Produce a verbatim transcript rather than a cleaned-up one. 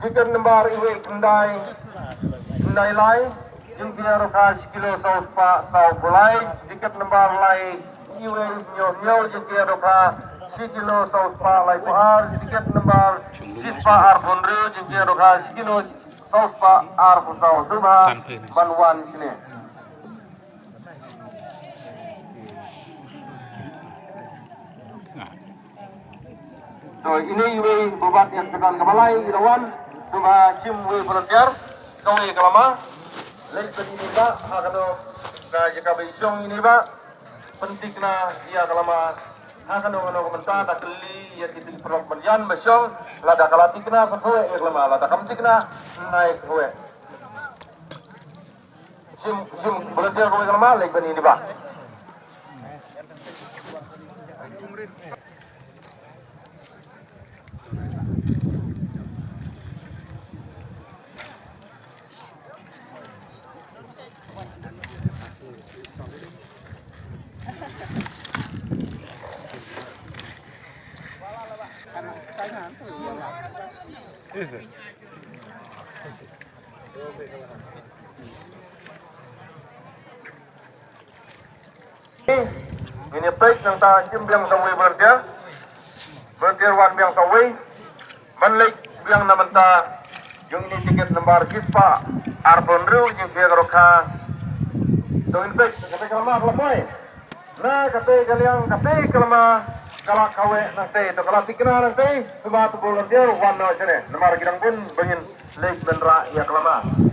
Tiket number iwei khyndai, khyndai lai, jingpyrkhat shi kilo saw spah saw phew lai. Tiket number lai iwei hynñiew hynñiew, jingpyrkhat shi kilo saw spah lai phew ar. Tiket number shi spah ar phew hynriew, jingpyrkhat shi kilo saw spah ar phew saw. Sngewbha ban wan shane. To, ine iwei ba bat ïa ka don kaba lai ïa la wan. Sngewbha shim iwei volunteer, kawei ka lama. Leit ban ine ba ha kano ka jaka ba i shong ine ba. Pynthikna ïa ka lama ha kano kano ka bynta, da kylli ïa ki paralok ban ïan ba shong. Lada ka la thikna sa kawei ïa ka lama, lada kam thikna nai kawei. Shim, shim volunteer kawei ka lama, leit ban ine ba. Ngin ïa peit nangta, shim biang sa uwei volunteer. Volunteer wan biang sa uwei. Ban leit biang na bynta jong ine i tiket number shi spah ar phew hynriew, jingpyrkhat. To ngin peit kata ka lama ka la poi. Na kata ka liang, kata ka lama ka la kawei nangta, to ka la thikna nangta. Sngewbha to volunteer wan noh shane. Namar ki dang bun ba ngin leit ban rah ïa ka lama.